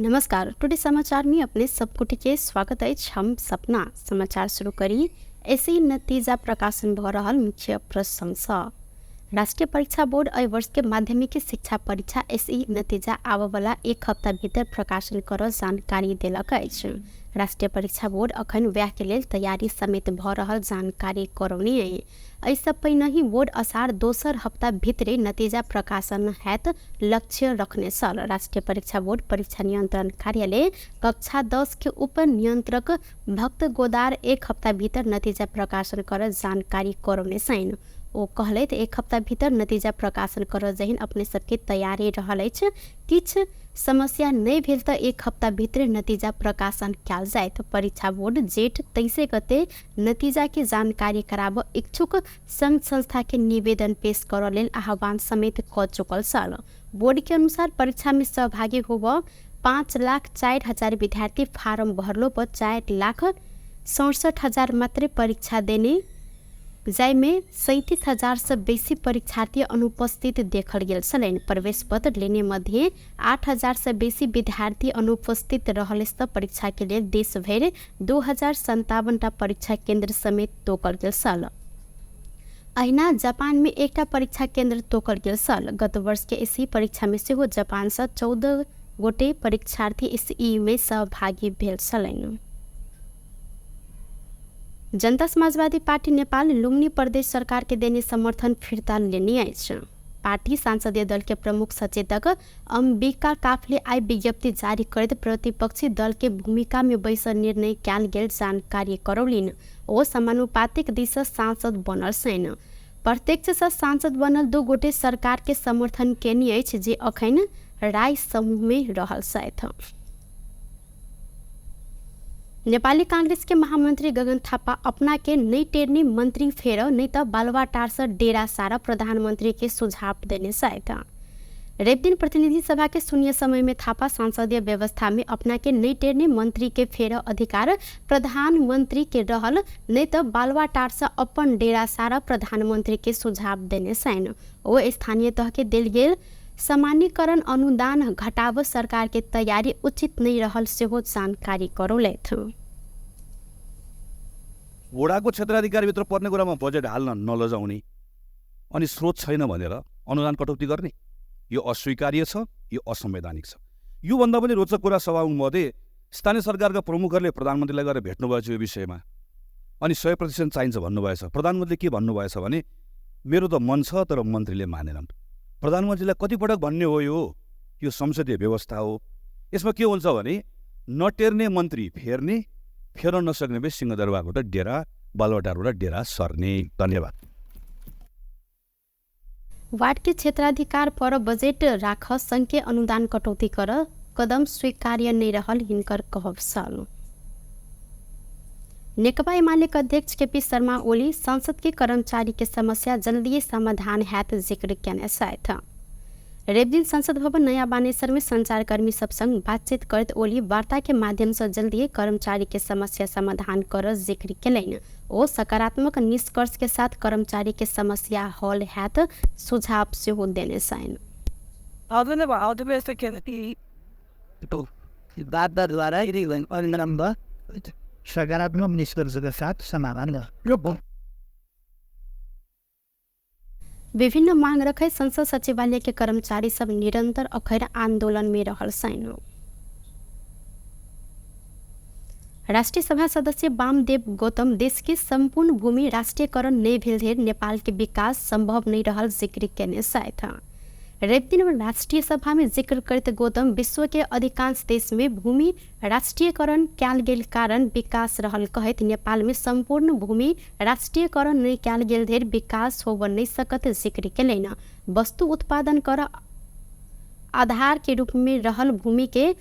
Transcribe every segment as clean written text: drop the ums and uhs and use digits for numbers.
नमस्कार। टुडे समाचार में अपने सबकोटि के स्वागत है। हम सपना समाचार शुरू करी। ऐसे नतीजा प्रकाशन भ रहल मुख्य प्रशंसा। राष्ट्रीय परीक्षा बोर्ड एहि वर्ष के माध्यमिक शिक्षा परीक्षा एसई नतीजा आबय वाला एक हफ्ता भीतर प्रकाशन कर जानकारी देलक अछि। राष्ट्रीय परीक्षा बोर्ड अखन वैह के लेल तैयारी समेत भ रहल जानकारी करौने अछि। एहि सँ पहिनहि बोर्ड अषाढ़ दोसर हफ्ता भीतरे नतीजा प्रकाशन हेत लक्ष्य रखने छल। राष्ट्रीय परीक्षा बोर्ड परीक्षा नियंत्रण कार्यालय कक्षा 10 के उप नियंत्रक भक्त गोदार एक हफ्ता भीतर नतीजा प्रकाशन कर जानकारी करौने छन्। ओ कहलैथ एक हफ्ता भीतर नतीजा प्रकाशन कर जहिन अपने सबके तैयारी रहल अछि। किछ समस्या नहीं भेल त एक हफ्ता भीतर नतीजा प्रकाशन कयल जायत। परीक्षा बोर्ड जेठ 23 गते नतीजा के जानकारी कराब इच्छुक संघ संस्था के निवेदन पेश कर लेल आह्वान समेत क चुकल छल। बोर्ड के अनुसार परीक्षा में सहभागी होब 5,04,000 विद्यार्थी फार्म भरलो पर 4,67,000 मात्र परीक्षा देने जाय में 37,000 से बेसी परीक्षार्थी अनुपस्थित देखल गेल छलनि। प्रवेश पत्र लेने मध्ये 8,000 से बेसी विद्यार्थी अनुपस्थित रहल सँ परीक्षा के लिए देश भर 2,057 परीक्षा केंद्र समेत तोकल गेल छल। अहिना जापान में एकटा परीक्षा केंद्र तोकल गेल छल। गत वर्ष के इसी परीक्षा में सेहो जापान से 14 गोटे परीक्षार्थी इसी में सहभागी भेल छलनि। जनता समाजवादी पार्टी नेपाल लुम्बिनी प्रदेश सरकार के देने समर्थन फिर्ता लेने अछि। पार्टी संसदीय दल के प्रमुख सचेतक अंबिका काफले आई विज्ञप्ति जारी करैत प्रतिपक्षी दल के भूमिका में बैस निर्णय कयल गेल जानकारी करौलिन। ओ समानुपातिक दिस सांसद बनल छन्। प्रत्यक्ष से सांसद बनल 2 गोटे सरकार के समर्थन केने अछि जे अखन राय समूह में रहल छथि। नेपाली कांग्रेस के महामंत्री गगन थापा अपना के नहीं टेरनी मंत्री फेर नहीं तो बालुवाटार से डेरा सारा प्रधानमंत्री के सुझाव देने छथि। रवि दिन प्रतिनिधि सभा के शून्य समय में थापा संसदीय व्यवस्था में अपना के नहीं टेरनी मंत्री के फेर अधिकार प्रधानमंत्री के रहल नहीं तो बालुवाटार से अपन डेरा सारा प्रधानमंत्री के सुझाव देने छन्। ओ स्थानीय तह के देल गेल सामान्यकरण अनुदान घटाव सरकार के तैयारी उचित नहीं रहल सेहो जानकारी करौलैथ। वडाको क्षेत्राधिकारभित्र पर्ने कुरामा बजेट हाल्न नलजाउने अनि स्रोत छैन भनेर अनुदान कटौती गर्ने यो अस्वीकार्य छ, यो असंवैधानिक छ। योभन्दा पनि रोचक कुरा सभामुखमध्ये स्थानीय सरकारका प्रमुखहरूले प्रधानमन्त्रीलाई गएर भेट्नुभएछ यो विषयमा अनि 100% चाहिन्छ भन्नुभएछ। प्रधानमन्त्रीले के भन्नुभएछ भने मेरो त मन छ तर मन्त्रीले मानेनन्। प्रधानमन्त्रीलाई कतिपटक भन्ने हो यो संसदीय व्यवस्था हो। यसमा के हुन्छ भने नटेर्ने मन्त्री फेर्ने, फेर्न नसक्ने भए सिंहदरबारबाट डेरा, बालुवाटारबाट डेरा सर्ने। धन्यवाद। वार्ड के क्षेत्राधिकार पर बजेट राख संघीय अनुदान कटौती कर कदम स्वीकार्य नहीं रहल हिनकर कहब छल। नेकपा एमाले अध्यक्ष केपी शर्मा ओली संसद के कर्मचारी के समस्या जल्दी समाधान हेत जिक्र केने छथि। रवि दिन संसद भवन नया बानेश्वर में संचारकर्मी सब संग बातचीत करत ओली वार्ता के माध्यम से जल्दी कर्मचारी के समस्या समाधान कर जिक्र केलनि। ओ सकारात्मक निष्कर्ष के साथ कर्मचारी के समस्या हल हेत सुझाव सेहो देने छन्। सकारात्मक निष्कर्ष के साथ समाधान विभिन्न मांग रखे संसद सचिवालय के कर्मचारी सब निरंतर अखैर आंदोलन में रहल छन्। राष्ट्रीय सभा सदस्य वामदेव गौतम देश की संपूर्ण भूमि राष्ट्रीयकरण नहीं भेल धरि नेपाल के विकास संभव नहीं रहल जिक्र केने छथि। रवि दिन राष्ट्रीय सभा में जिक्र करते गौतम विश्व के अधिकांश देश में भूमि राष्ट्रीयकरण कयल गेल कारण विकास रहल कहत नेपाल में संपूर्ण भूमि राष्ट्रीयकरण नहीं कयल गेल धरि विकास होब नहीं सकत जिक्र केलनि। वस्तु उत्पादन कर आधार के रूप में रहल भूमि के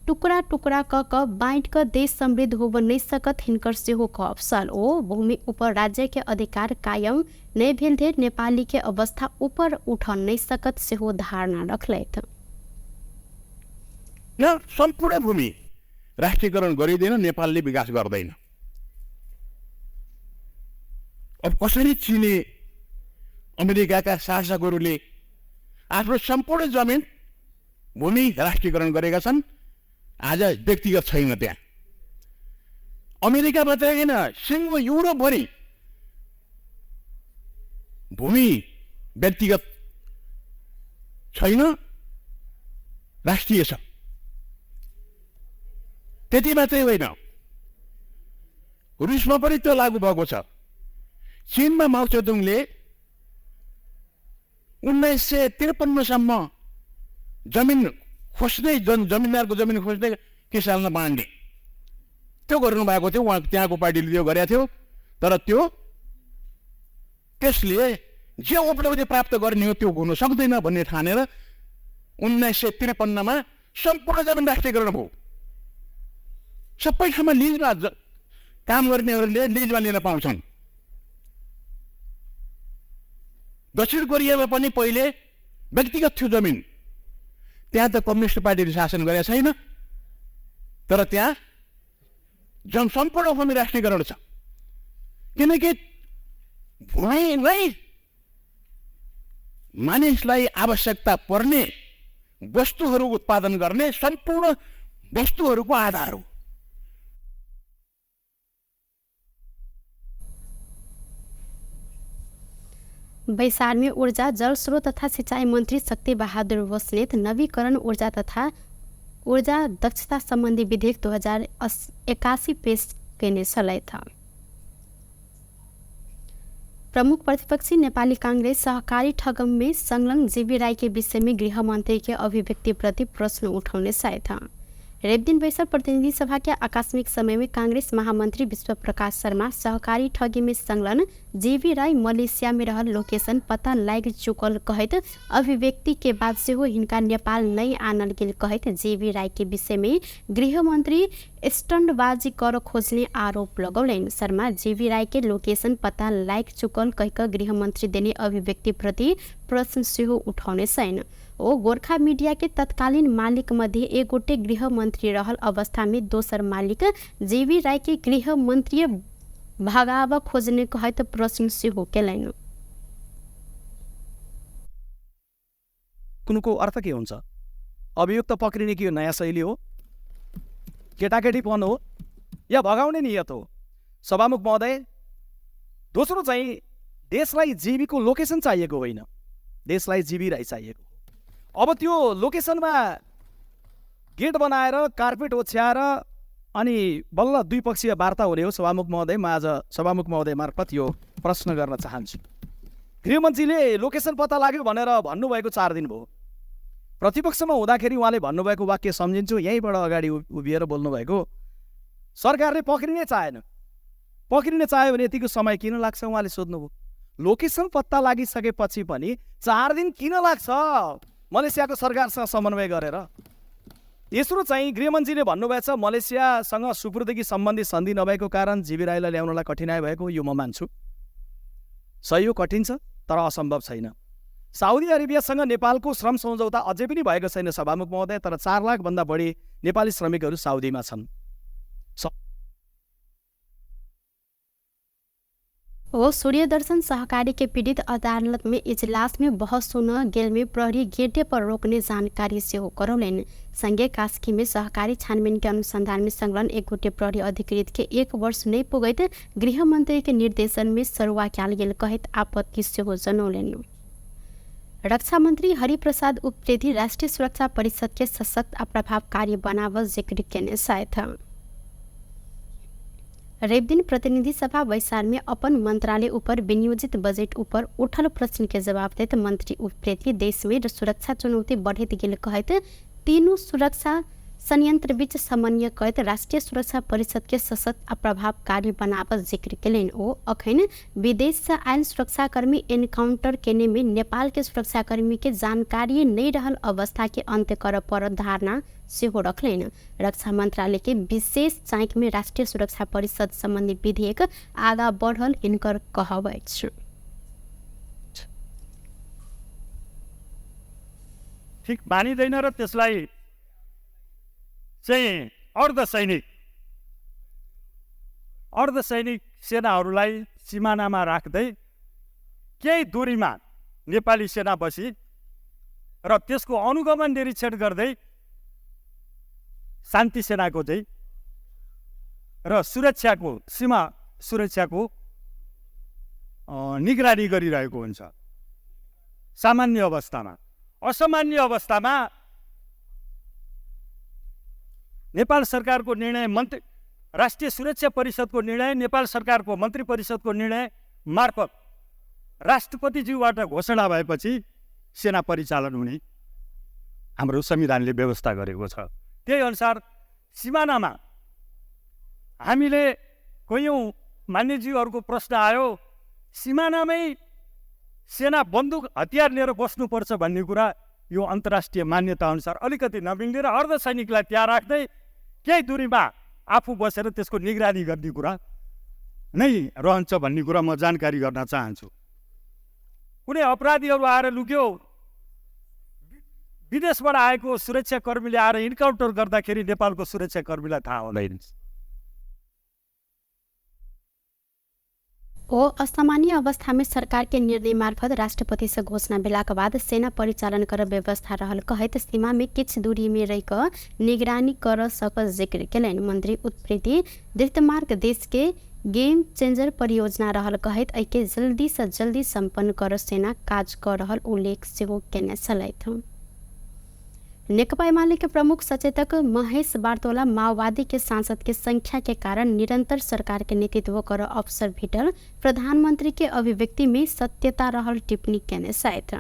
टुकड़ा टुकड़ा क बाँट क देश समृद्ध होब नहीं सकत हिनकर सेहो कहब छल। ओ भूमि ऊपर राज्य के अधिकार कायम नहीं भेल धरि नेपाली के अवस्था ऊपर उठ नहीं सकत सेहो धारणा रखलैथ। सम्पूर्ण भूमि राष्ट्रियकरण गरिँदैन, नेपालले विकास गर्दैन। अब कसरी चिने अमेरिकाका शासकहरूले आफ्नो सम्पूर्ण जमिन भूमि राष्ट्रियकरण गरेका छन् आज व्यक्तिगत छैन। त्यहाँ अमेरिका मात्रै होइन, सिङ्गो युरोपभरि भूमि व्यक्तिगत छैन, राष्ट्रिय छ। त्यति मात्रै होइन, रुसमा पनि त्यो लागू भएको छ। चीनमा माओ त्से-तुङले 1953सम्म जमिन खोज्दै, जमिनदारको जमिन खोज्दै किसानलाई बाँड्ने त्यो गर्नुभएको थियो। उहाँ त्यहाँको पार्टीले त्यो गरेको थियो। तर त्यसले जे उपलब्धि प्राप्त गर्ने हो त्यो हुन सक्दैन भन्ने ठानेर 1953मा सम्पूर्ण जमिन राष्ट्रियकरण भयो। सबै ठाउँमा लिजमा काम गर्नेहरूले लिजमा लिन पाउँछन्। दक्षिण कोरियामा पनि पहिले व्यक्तिगत थियो जमिन। त्यहाँ त कम्युनिस्ट पार्टीले शासन गरेको छैन, तर त्यहाँ सम्पूर्ण भूमि राष्ट्रियकरण छ। किनकि भूमि नै मानिसलाई आवश्यकता पर्ने वस्तुहरू उत्पादन गर्ने सम्पूर्ण वस्तुहरूको आधार हो। बैसार में ऊर्जा जल स्रोत तथा सिंचाई मंत्री शक्ति बहादुर बस्नेत नवीकरण ऊर्जा तथा ऊर्जा दक्षता संबंधी विधेयक 2081 पेश करने सलाह था। प्रमुख प्रतिपक्षी नेपाली कांग्रेस सहकारी ठगम में संलग्न जीवी राय के विषय में गृह मंत्री के अभिव्यक्ति प्रति प्रश्न उठाउने साय था। रेपदिन बैसर प्रतिनिधि सभा के आकस्मिक समय में कांग्रेस महामंत्री विश्व प्रकाश शर्मा सहकारी ठगी में संलग्न जीवी राय मलेशिया में रहल लोकेशन पता लाग चुकल कहत अभिव्यक्ति के बाद से हो हिनका नेपाल नहीं आनल गेल कहत जीवी राय के विषय में गृह मंत्री स्टंटबाजी कर खोजने आरोप लगौलन। शर्मा जीवी राय के लोकेशन पता लाग चुकल कहकर गृह मंत्री देने अभिव्यक्ति प्रति प्रश्न से उठाउने छैन। ओ गोरखा मीडिया के तत्कालीन मालिक मध्ये एक गोटे गृह मंत्री रहल अवस्था में दोसर मालिक जीवी राय के गृह मंत्री भगाव खोजने कहत प्रश्न से हो केलाइन। कुनको अर्थ के हुन्छ? अभियुक्त पक्रिने के नयाँ शैली हो? केटाकेटीपन हो या भगाउने नियत हो? सभामुख महोदय, दोस्रो चाहिँ देशलाई जीवीको लोकेसन चाहिएको होइन, देशलाई जीवी राई चाहिएको। अब त्यो लोकेसनमा गेट बनाएर कार्पेट ओछ्याएर अनि बल्ल द्विपक्षीय वार्ता हुने हो। सभामुख महोदय, म आज सभामुख महोदय मार्फत यो प्रश्न गर्न चाहन्छु। गृहमन्त्रीले लोकेसन पत्ता लाग्यो भनेर भन्नुभएको 4 दिन भयो। प्रतिपक्षमा हुँदाखेरि उहाँले भन्नुभएको वाक्य सम्झिन्छु, यहीँबाट अगाडि उभिएर बोल्नुभएको, सरकारले पक्रिनै चाहेन, पक्रिन चाह्यो भने यतिको समय किन लाग्छ उहाँले सोध्नुभयो। लोकेसन पत्ता लागिसकेपछि पनि 4 दिन किन लाग्छ मलेसियाको सरकारसँग समन्वय गरेर? तेस्रो चाहिँ गृहमन्त्रीले भन्नुभएछ मलेसियासँग सुपुर्दगी सम्बन्धी सन्धि नभएको कारण जीवी राईलाई ल्याउनलाई कठिनाइ भएको, यो म मान्छु। सही हो, कठिन छ, तर असम्भव छैन। साउदी अरेबियासँग नेपालको श्रम सम्झौता अझै पनि भएको छैन सभामुख महोदय, तर 4 लाखभन्दा बढी नेपाली श्रमिकहरू साउदीमा छन्। ओ सूर्यदर्शन सहकारी के पीड़ित अदालत में इजलास में बहस होने गेल में प्रहरी गेटे पर रोकने जानकारी से हो करौलन। संघीय कास्की में सहकारी छानबीन के अनुसंधान में संलग्न एक गोटे प्रहरी अधिकृत के 1 वर्ष नहीं पुगत गृह मंत्री के निर्देशन में सरुवा क्याल गेल कहत आपत्ति से हो जनौलन। रक्षा मंत्री हरिप्रसाद उप्रेती राष्ट्रीय सुरक्षा परिषद के सशक्त और प्रभावकारी बनाव जिक्र करने सहायता। रेपदिन प्रतिनिधि सभा बैसार में अपन मंत्रालय ऊपर विनियोजित बजट ऊपर उठल प्रश्न के जवाब देते मंत्री उप्रेती देश में सुरक्षा चुनौती बढ़त गेल कहत तीनों सुरक्षा संयंत्र बीच समन्वय कहत राष्ट्रीय सुरक्षा परिषद के सशक्त और प्रभावकारी बनाव जिक्र केलन। ओ अखन विदेश से आयल सुरक्षाकर्मी एनकाउंटर केने में नेपाल के सुरक्षाकर्मी के जानकारी नहीं रहल अवस्था के अंत्य कर पर धारणा से हो रखलन। रक्षा मंत्रालय के विशेष चाँक में राष्ट्रीय सुरक्षा परिषद संबंधी विधेयक आगा बढ़ल इनकर कहब छ। ठीक मानिँदैन र त्यसलाई चाहिँ अर्धसैनिक सेनाहरूलाई सिमानामा राख्दै केही दूरीमा नेपाली सेना बसी र त्यसको अनुगमन निरीक्षण गर्दै शान्ति सेनाको चाहिँ र सुरक्षाको सीमा सुरक्षाको निगरानी गरिरहेको हुन्छ सामान्य अवस्थामा। असामान्य अवस्थामा नेपाल सरकारको निर्णय राष्ट्रिय सुरक्षा परिषदको निर्णय, नेपाल सरकारको मन्त्री परिषदको निर्णय मार्फत राष्ट्रपतिज्यूबाट घोषणा भएपछि सेना परिचालन हुने हाम्रो संविधानले व्यवस्था गरेको छ। त्यही अनुसार सिमानामा हामीले कयौँ मान्यज्यूहरूको प्रश्न आयो, सिमानामै सेना बन्दुक हतियार लिएर बस्नुपर्छ भन्ने कुरा यो अन्तर्राष्ट्रिय मान्यता अनुसार अलिकति नमिल्ने र अर्धसैनिकलाई त्यहाँ राख्दै केही दूरीमा आफू बसेर त्यसको निगरानी गर्ने कुरा नै रहन्छ भन्ने कुरा म जानकारी गर्न चाहन्छु। कुनै अपराधीहरू आएर लुक्यो, विदेशबाट आएको सुरक्षाकर्मीले आएर इन्काउन्टर गर्दाखेरि नेपालको सुरक्षाकर्मीलाई थाहा हुँदैन। असामान्य अवस्था में सरकार के निर्णय मार्फत राष्ट्रपति से घोषणा भेला के बाद सेना परिचालन कर व्यवस्था रहल कहत सीमा में किछ दूरी में रह निगरानी कर सकल जिक्र केलन। मंत्री उत्प्रीति दृतमार्ग देश के गेम चेंजर परियोजना रहल कहत एके जल्दी से जल्दी संपन्न कर सेना काज कर रहल उल्लेख सेहो केने छलैथ। नेकपा एमाले के प्रमुख सचेतक महेश बारतोला माओवादी के सांसद के संख्या के कारण निरंतर सरकार के नेतृत्व कर अवसर भेटल प्रधानमंत्री के अभिव्यक्ति में सत्यता रहल टिप्पणी केने साथ।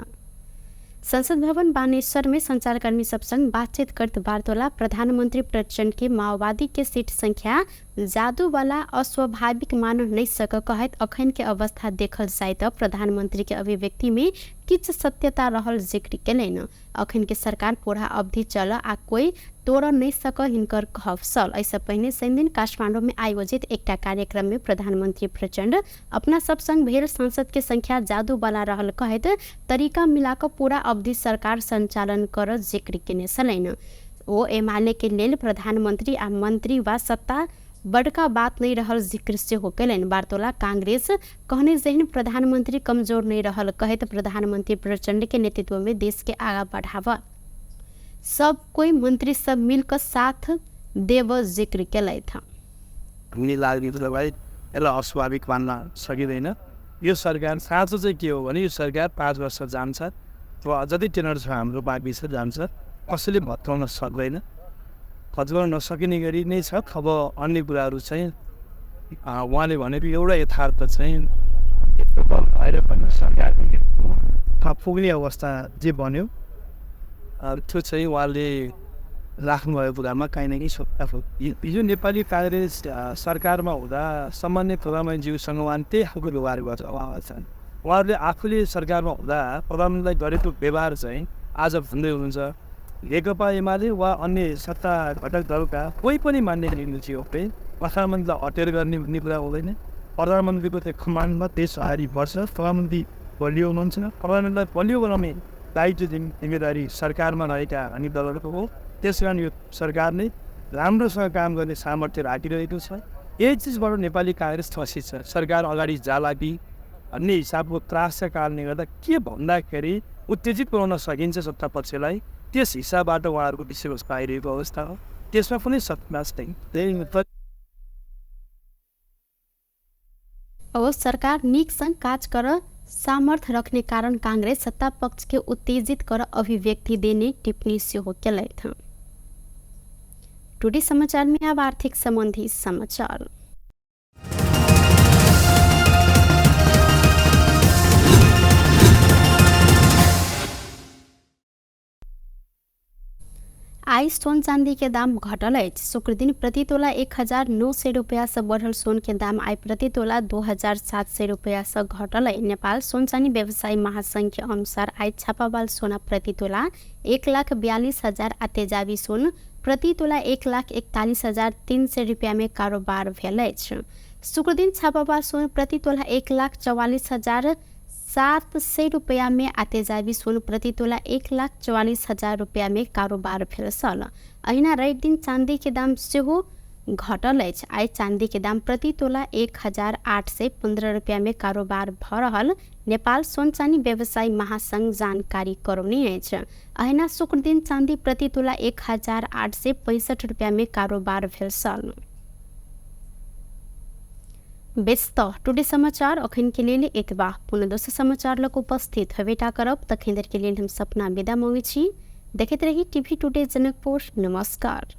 संसद भवन बानेश्वर में संचारकर्मी सब संग बातचीत करते बारतोला प्रधानमंत्री प्रचंड के माओवादी के सीट संख्या जादू वाला अस्वाभाविक मान नहीं सक कहत अखन के अवस्था देखल जाए तो प्रधानमंत्री के अभिव्यक्ति में किछ सत्यता रहल जिक्र केलन। अखन के सरकार पूरा अवधि चल आ कोई तोड़ नहीं सक हिनकर कहसल। ऐसा पहले सैन दिन काठमांडू में आयोजित एक कार्यक्रम में प्रधानमंत्री प्रचंड अपना सब संग भेल सांसद के संख्या जादू वाला रहल कहत तरीका मिलाकर पूरा अवधि सरकार संचालन कर जिक्र केने छलैन। ओ एमाले के लेल प्रधानमंत्री आ मंत्री वा सत्ता बड़का बात नहीं रहल जिक्र से हो कैलन। बारतोला कांग्रेस कहने जहन प्रधानमंत्री कमजोर नहीं रहल कहत प्रधानमंत्री प्रचंड के नेतृत्व में देश के आगा बढ़ावा सब कोई मंत्री सब मिलकर साथ देव जिक्र केलै था। अस्वाभाविक मान्न सकिँदैन। यो सरकार साँचो चाहिँ के हो भने यो सरकार 5 वर्ष जान्छ र जति टेनर छ हाम्रो बाँकी छ जान्छ, कसैले भत्काउन सक्दैन। भत्काउन नसकिने गरी नै छ। अब अन्य कुराहरू चाहिँ उहाँले भनेको एउटा यथार्थ चाहिँ भएर पनि सरकार पुग्ने अवस्था जे बन्यो त्यो चाहिँ उहाँले राख्नुभएको कुरामा काहीँ न काहीँ हिजो नेपाली काङ्ग्रेस सरकारमा हुँदा सामान्य प्रधानमन्त्रीज्यूसँग उहाँले त्यही खालको व्यवहार गर्छ। उहाँहरूले आफूले सरकारमा हुँदा प्रधानमन्त्रीलाई गरेको व्यवहार चाहिँ आज भन्दै हुनुहुन्छ। नेकपा एमाले वा अन्य सत्ता घटक दलका कोही पनि मान्ने थियो प्रधानमन्त्रीलाई हटेर गर्ने भन्ने कुरा हुँदैन। प्रधानमन्त्रीको त्यो कमान्डमा देश अगाडि बढ्छ। प्रधानमन्त्री बलियो हुनुहुन्छ। प्रधानमन्त्रीलाई बलियो बनाउने दायित्व जिम्मेदारी सरकारमा रहेका अन्य दलहरूको हो। त्यस कारण यो सरकारले राम्रोसँग काम गर्ने सामर्थ्य राखिरहेको छ। यही चिजबाट नेपाली काङ्ग्रेस फसी छ। सरकार अगाडि जाला कि अन्य हिसाबको त्रासका कारणले गर्दा के भन्दाखेरि उत्तेजित बनाउन सकिन्छ सत्ता पक्षलाई, त्यस हिसाबबाट उहाँहरूको विषयवस्तु आइरहेको अवस्था हो। त्यसमा कुनै सत्यानाश छैन। और सरकार नीक संग काज कर सामर्थ्य रखने कारण कांग्रेस सत्ता पक्ष के उत्तेजित कर अभिव्यक्ति देने टिप्पणी से हो केलै था। टुडे समाचार में अब आर्थिक संबंधी समाचार। आई सोन चांदी के दाम घटल है। शुक्र दिन प्रति तोला 1900 रुपया से बढ़ल सोन के दाम आई प्रति तोला 2700 रुपया से घटल है। नेपाल सोन चांदी व्यवसायी महासंघ के अनुसार आई छापावाल सोना प्रति तोला 1,42,000 आ तेजाबी सोन प्रति तोला 1,41,300 रुपया में कारोबार भेल अछि। शुक्र दिन छापावाल सोन प्रति तोला 1,44,700 रुपया में आ तेजाबी सोन प्रति तोला 1,44,000 रुपया में कारोबार भेल छल। अहिना रवि दिन चांदी के दाम सेहो घटल अछि। आइ चांदी के दाम प्रति तोला 1815 रुपया में कारोबार भ रहल नेपाल सोन चानी व्यवसायी महासंघ जानकारी करौने अछि। अहिना शुक्र दिन चांदी प्रति तोला 1865 रुपया में कारोबार भेल छल। व्यस्त टुडे समाचार अखन के लेल एतबा। पुनः दोसर समाचार लग उपस्थित हेबेटा करब। तखन के लेल हम सपना विदा मांगे छी। देखते रही टीवी टुडे जनकपुर। नमस्कार।